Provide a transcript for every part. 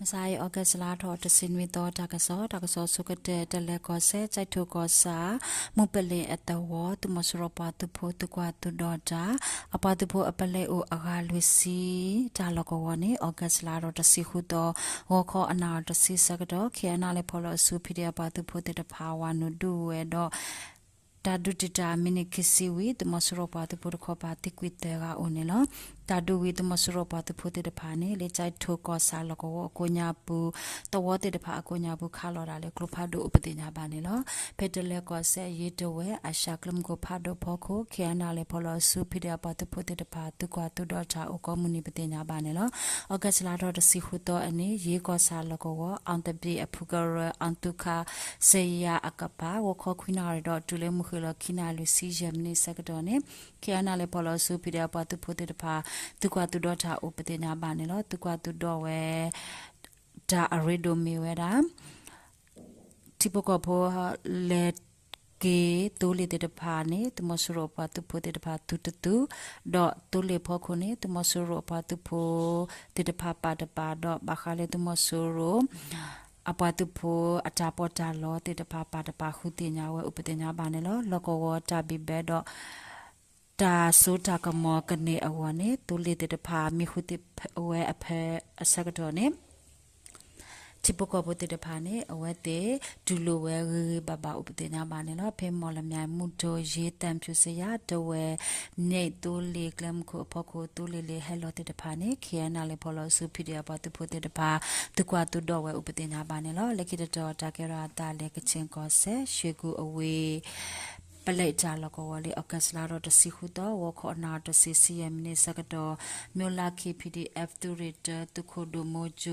မုၢ်ဆါအံၤ August လါထီၣ်တဆံနွံသီ တၢ်ကစီၣ်, တၢ်ကစီၣ်ဆိကတၢၢ် တလဲၤကီၢ်စဲၣ် ကၠဲးထိၣ်ကီၢ်ဆၣ် မုၢ်ပလ့ၤအသဝီ သုးမီၤစိရိၤပှၤသုးဖိသုကွၢ်သုးဒီးတၢ် အပှၤသုးဖိအပလဲအိၣ်အဂၤလွံၢ်ဆံ တၢ်လီၢ်ကဝီၤန့ၣ် August လါထီၣ်တဆံဃုသီ ဂီၤခီအနၣ်ရံၣ်တဆံဆၢကတီၢ် ခ့ၣ်အဲၣ်နၣ်လ့ၣ်ဖီလီၤအစု ဖံးဒ့ၣ်အပှၤသုးဖိသ့ၣ်တဖၣ် ဝၤနုာ်ဒုးဝဲဒီး တၢ်ဒုးတံာ်တာ်မံးနံးခံဆံဝံၤ သုးမီၤစိရိၤပှၤသုးဖိတခီပၤသံကွံာ်သၢဂၤအိၣ်န့ၣ်လီၤ. တၢ်ဒုးဝံၤ သုးမီၤစိရိၤပှၤသုးဖိသ့ၣ်တဖၣ်န့ၣ် လၢကၠဲးထိၣ်ကီၢ်ဆၣ်လီၢ်ကဝီၤအကိးညါပူၤ သဝီသ့ၣ်တဖၣ်အကိးညါပူၤ ခးလီၤဒၣ်လၢကျိဖးဒိၣ်အိၣ်ပသ့ၣ်ညါဘၣ်န့ၣ်လီၤ. ဖဲတလဲၤကီၢ်စဲၣ် ယ့တဝဲၢ် အၡၢၣ်ကျဲမုၢ်ခိၣ်ဖးဒိၣ်ဖီခိၣ် ခ့ၣ်အဲၣ်နၣ်လ့ၣ်ဖီလီၤအစု ဖံးဒ့ၣ်အပှၤသုးဖိသ့ၣ်တဖၣ် သုကွၢ်သုးဒီးတၢ်အိၣ်ကိးမုၢ်နံၤပသ့ၣ်ညါဘၣ်န့ၣ်လီၤ. August လါထီၣ်တဆံဃုသီအနံၤ ယ့ကီၢ်ဆၣ်လီၢ်ကဝီၤ အီသဘ့ၣ်အဖုကရၢ အီသူခါ စယၤအကပၤ ဂီၤခီခွံနၣ်ရံၣ်ဒီးတုၤလၢမုၢ်ဃ့ၢ်လီၤခံနၣ်ရံၣ်လွံၢ်ဆံယဲၢ်မံးနံးဆၢကတီၢ်န့ၣ် ခ့ၣ်အဲၣ်နၣ်လ့ၣ်ဖီလီၤအစု ဖံးဒ့ၣ်အပှၤသုးဖိသ့ၣ်တဖၣ် သုကွၢ်သုးဒီးတၢ်အိၣ်ပသ့ၣ်ညါဘၣ်န့ၣ်လီၤ. သုကွၢ်သုးဒီးဝဲ တၢ်အရ့ဒိၣ်မ့ၢ်ဝဲဒၣ် ထံဖိကီၢ်ဖိ လဲၤက့ၤသိလ့ၣ်သ့ၣ်တဖၣ်န့ၣ် သုးမီၤစိရိၤအပှၤသုးဖိသ့ၣ်တဖၣ်သုတသု ဒီးသိလ့ၣ်ဖီခိၣ်န့ၣ် သုးမီၤစိရိၤအပှၤသုးဖိသ့ၣ်တဖၣ်ပာ်တပာ်ဒီး ဘၣ်ဃးလၢသုးမီၤစိရိၤ အပှၤသုးဖိအတၢ်ပီးတၢ်လီသ့ၣ်တဖၣ်ပာ်တပာ်ဃုသ့ၣ်ညါဝဲအိၣ်ပသ့ၣ်ညါဘၣ်န့ၣ်လီၤ. လီၢ်ကဝီၤတၢ်ဘံၣ်ဘၢဒီး တၢ်စိတၢ်ကမီၤကန့ၢ်အဂီၢ်န့ၣ် သိလ့ၣ်သ့ၣ်တဖၣ်မံဃုသ့ၣ်ဝဲအဖၢအဆၢကတီၢ်န့ၣ် ထံဖိကီၢ်ဖိသ့ၣ်တဖၣ်န့ၣ် အဝဲသ့ၣ်တူၢ်လိာ်ဝဲဂ့ၤဂ့ၤဘၣ်ဘၣ်အိၣ်ပသ့ၣ်ညါဘၣ်န့ၣ်လီၤ. ဖဲမီၢ်လမၠဲၣ် မုၢ်ဒိၣ် ယ့ သၢဖၠူၣ်စယါ တဝဲၢ် န့ၣ် သိလ့ၣ်ကျဲမုၢ်ခိၣ်အဖီခိၣ် သိလ့ၣ်လၢဟဲလီၤသ့ၣ်တဖၣ်န့ၣ် ခ့ၣ်အဲၣ်နၣ်လ့ၣ်ဖီလီၤအစု ဖံးဒ့ၣ်အပှၤသုးဖိသ့ၣ်တဖၣ် သုကွၢ်သုးဒီးဝဲအိၣ်ပသ့ၣ်ညါဘၣ်န့ၣ်လီၤ. လၢခံတတီၤတၢ်ကဲထီၣ်အသးလၢ ကခ့ၣ်ကီၢ်စဲၣ် ရွှ့ၣ်ကူၣ်အဝ့ၢ် ပလဲတၢ်လီၢ်ကဝီၤလၢ August လါထီၣ်တဆံဃုသီ ဂီၤခီအနၣ်ရံၣ်တဆံဆံယဲၢ်မံးနံးဆၢကတီၢ် မၠိလၢ K P D F သုးရ့ၣ်တၢ သုးခိၣ်ဒိၣ် မိကၠ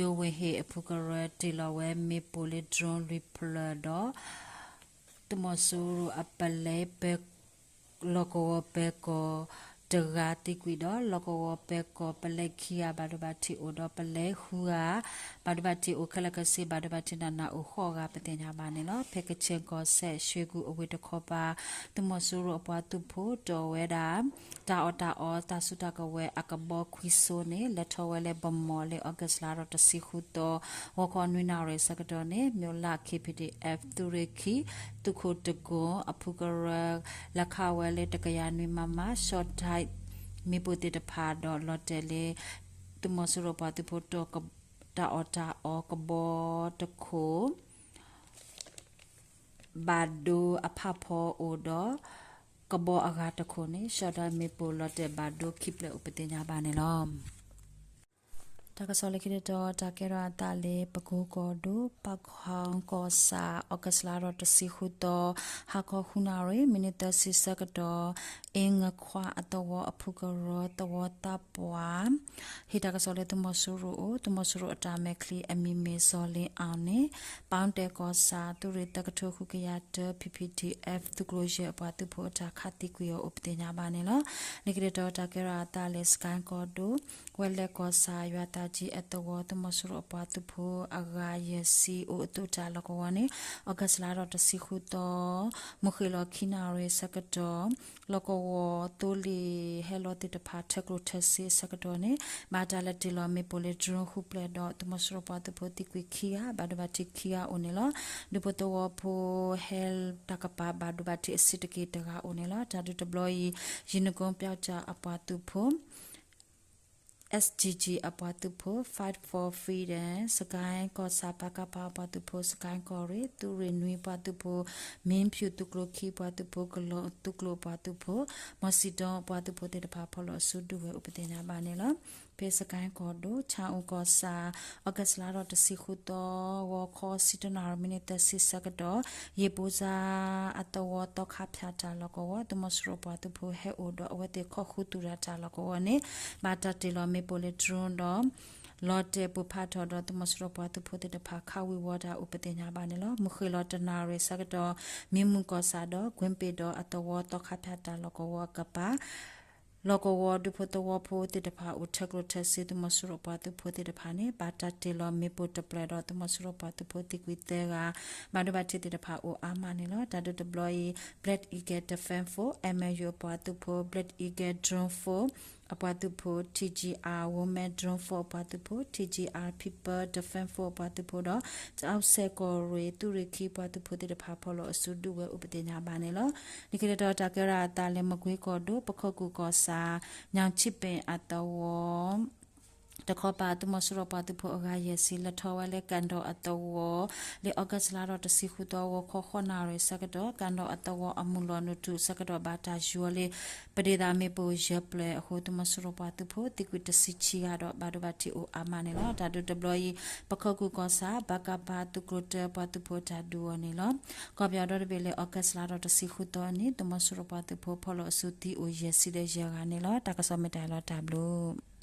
ိဝ့ၢ်ဟ့ၣ်အဖုကရၢ တ့ၢ်လီၤဝဲမ့ၣ်ပိၢ်လၢ drone လွံၢ်ဖျၢၣ်ဒီး သုးမီၤစိရိၤအပလဲ လီၢ်ကဝီၤပဲၤကီၢ်တဂၤသံကွံာ်ဒီး လီၢ်ကဝီၤပဲၤကီၢ်ပလဲခံဂၤ ဘၣ်ဒိဘၣ်ထံးအိၣ်ဒီး ပလဲဃုဂၤ ဘၣ်ဒိဘၣ်ထံးအိၣ်ခဲလၢာ်ခဲဆ့ ဘၣ်ဒိဘၣ်ထံးနးနးအိၣ်ဃိးဂၤပသ့ၣ်ညါဘၣ်န့ၣ်လီၤ. ဖဲကခ့ၣ်ကီၢ်စဲၣ် ရွှ့ၣ်ကူၣ်အဝ့ၢ်တခီပၤ သုးမီၤစိရိၤအပှၤသုးဖိတီၢ်ဝဲဒၣ် တၢ်အီၣ်တၢ်အီ တၢ်စုတၢ်ကဝဲၤအကဘီခွံစိန့ၣ် လဲၤထီၣ်ဝဲလၢဘမီၣ်လၢ August လါထီၣ်တဆံဃုသီ ဂီၤခီနွံနၣ်ရံၣ်ဆၢကတီၢ်န့ၣ် မၠိလၢ K P D F သုးရ့ၣ်ခံ သုးခိၣ်တကိၣ် အဖုကရၢ လဲၤခးဝဲလၢတကယၤနွံ မမ ရှီၣ်တၢ် မ့ၣ်ပိၢ်သ့ၣ်တဖၣ်ဒီးလီၤတဲာ်လၢ သုးမီၤစိရိၤပှၤသုးဖိတီၢ် တၢ်အီၣ်တၢ်အီကဘီတခိၣ် ဘၣ်ဒိအဖးဖီအိၣ်ဒီး ကဘီအဂၤတခိၣ်န့ၣ် ရှီၣ်တၢ်မ့ၣ်ပိၢ်လီၤတဲာ်ဘၣ်ဒိခံဖျၢၣ်အိၣ်ပသ့ၣ်ညါဘၣ်န့ၣ်လီၤ. တၢ်ကစီၣ်လၢခံတတီၤ တၢ်ကဲထီၣ်အသးလၢ ပကိကီၢ်ဒိၣ် ပၣ်ခီကီၢ်ဆၣ် August လါထီၣ်တဆံဃုသီ ဟါခီဃုနၣ်ရံၣ် မံးနံးသၢဆံဆၢကတီၢ် အ့ငခွါအသဝီအဖုကရၢ သဝီသးပှၢ် ဟ့ၣ်တၢ်ကစီၣ်လၢသုးမီၤစိရိၤအိၣ် သုးမီၤစိရိၤအတၢ်မဲာ်ချံအမံၤမ့ၢ်စီၤလ့အီၤန့ၣ် ပၣ်တဲၣ်ကီၢ်ဆၣ် သုးရ့ၣ်သၢကထိဃုကယၤတၢ P P D F သုးကျိၤယဲၢ်အပှၤသုးဖိအတၢ်ခးသံကွံာ်အီၤအိၣ်ပသ့ၣ်ညါဘၣ်န့ၣ်လီၤ. လၢခံတတီၤ တၢ်ကဲထီၣ်အသးလၢ စကဲၣ်ကီၢ်ဒိၣ် ဝဲလဲၣ်ကီၢ်ဆၣ် ယွၤသးကၠံအသဝီ သုးမီၤစိရိၤအပှၤသုးဖိအဂၤယဲၢ်ဆံအိၣ်အသိးတၢ်လီၢ်ကဝီၤန့ၣ် August လါထီၣ်တဆံဃုသီ မုၢ်ဃ့ၢ်လီၤခံနၣ်ရံၣ်ဆၢကတီၢ် လီၢ်ကဝီၤသိလ့ၣ်ဟဲလီၤသ့ၣ်တဖၣ် ထၢကျိၣ်ထၢစ့အဆၢကတီၢ်န့ၣ် ဘၣ်တၢ်လဲၤတ့ၢ်လီၤမ့ၣ်ပိၢ်လၢ drone ဃုဖျၢၣ်ဒီး သုးမီၤစိရိၤပှၤသုးဖိသံကွံာ်ခံဂၤ ဘၣ်ဒိဘၣ်ထံးခံဂၤအိၣ်န့ၣ်လီၤ. ဒူဖိသဝီဖိဟဲတၢ်ကပၤ ဘၣ်ဒိဘၣ်ထံးအဆံးတက့ၢ်တဂၤအိၣ်န့ၣ်လီၤ. တၢ်ဒုးတဘျီအံၤ ယံၤနကိပျီကၠၣ်အပှၤသုးဖိ S G G အပှၤသုးဖိ Fight for Freedom စကဲၣ်ကီၢ်ဆၣ် ပကဖ အပှၤသုးဖိ စကဲၣ်ကီၢ်ရ့ၣ် သုးရ့ၣ်နွံပှၤသုးဖိ မ့ၢ်ဖၠူၣ်သုးကျိၤခံပှၤသုးဖိ ကလီသုးကျိၤပှၤသုးဖိ မီၤစံၣ်တီအပှၤသုးဖိသ့ၣ်တဖၣ် ဖီၣ်လီၤအစုဒုးဝဲအိၣ်ပသ့ၣ်ညါဘၣ်န့ၣ်လီၤ. ဖဲစကဲၣ်ကီၢ်ဒိၣ် ဆၣ်အူကီၢ်ဆၣ် August လါထီၣ်တဆံဃုသီ ဂီၤခီဆံတၢနၣ်ရံၣ် မံးနံးသၢဆံဆၢကတီၢ် ယ့ၣ်ဘိစါအသဝီသီခါဖၠၣ်တၢ်လီၢ်ကဝီၤ သုးမီၤစိရိၤပှၤသုးဖိဟဲအိၣ်ဒီးအဝဲသ့ၣ်ခီၣ်ဃုသူၣ်တၢ်တၢ်လီၢ်ကဝီၤန့ၣ် ဘၣ်တၢ်တ့ၢ်လီၤမ့ၣ်ပိၢ်လၢ drone ဒီး လီၤတဲာ်ပိၢ်ဖးထီၣ်ဒီး သုးမီၤစိရိၤပှၤသုးဖိသ့ၣ်တဖၣ်ခးဝံၤဝီတၢ်အိၣ်ပသ့ၣ်ညါဘၣ်န့ၣ်လီၤ. မုၢ်ဃ့ၢ်လီၤတနၣ်ရံၣ်ဆၢကတီၢ် မံမုၢ်ကီၢ်ဆၣ်ဒီး ကွ့ၢ်ပ့ၢ်ဒီးအသဝီသီခါဖၠၣ်တၢ်လီၢ်ကဝီၤအကပၤ လီၢ်ကဝီၤဒူဖိသဝီဖိသ့ၣ်တဖၣ်အိၣ်ထၢကျိၣ်ထၢစ့ သုးမီၤစိရိၤပှၤသုးဖိသ့ၣ်တဖၣ်န့ၣ် ဘၣ်တၢ်တ့ၢ်လီၤမ့ၣ်ပိၢ်တဖျၢၣ်ဒီး သုးမီၤစိရိၤပှၤသုးဖိသံကွံာ်သၢဂၤ ဘၣ်ဒိဘၣ်ထံးသ့ၣ်တဖၣ်အိၣ်အါမးန့ၣ်လီၤ. တၢ်ဒုးတဘျီအံၤ Black Eagle Defense Force M L U အပှၤသုးဖိ Black Eagle Drone Force အပှၤသုးဖိ T G R Women Drone Force အပှၤသုးဖိ T G R People Defense Force အပှၤသုးဖိဒီး တၢ်အီၣ်စဲးကီၢ်ရ့ၣ် သုးရ့ၣ်ခံပှၤသုးဖိသ့ၣ်တဖၣ် ဖီၣ်လီၤအစုဒုးဝဲအိၣ်ပသ့ၣ်ညါဘၣ်န့ၣ်လီၤ. လၢခံတတီၤ တၢ်ကဲထီၣ်အသးလၢ မကွ့ကီၢ်ဒိၣ် ပခိၣ်ကူၣ်ကီၢ်ဆၣ် ညောင်ချစ်ပင်အသဝီ တခီပၤ သုးမီၤစိရိၤပှၤသုးဖိအဂၤယဲၢ်ဆံ လဲၤထီၣ်ဝဲလၢကၣ်ဒီၣ်အသဝီ လၢ August လါဒီးတဆံဃုသီ ဂီၤခီဃိးနၣ်ရံၣ်ဆၢကတီၢ် ကၣ်ဒီၣ်အသဝီအမုၢ်လီၤနုာ်ထူၣ်ဆၢကတီၢ် ဘၣ်တၢ်ယီၤလၢ ပဒ့သးမ့ၣ်ပိၢ်ယဲၢ်ဖျၢၣ်အဃိ သုးမီၤစိရိၤပှၤသုးဖိသံကွံာ်တဆံဆံဂၤဒီး ဘၣ်ဒိဘၣ်ထံးအိၣ်အါမးန့ၣ်လီၤ. တၢ်ဒုးတဘျီအံၤ ပခိၣ်ကူၣ်ကီၢ်ဆၣ် ပကဖ သုးကျိၤတၢပှၤသုးဖိတၢ်ဒုးအီၤန့ၣ်လီၤ. ကီၢ်ပယီၤဒီတဘ့ၣ်လၢ August လါဒီးတဆံဃုသီအနံၤ သုးမီၤစိရိၤပှၤသုးဖိဖီၣ်လီၤအစုသံအိၣ်ယဲၢ်ဆံဒီးယဲၢ်ဂၤန့ၣ်လီၤ. တၢ်ကစီၣ်မ့ၢ်တၢ်လီၤတၢ်ဘျုး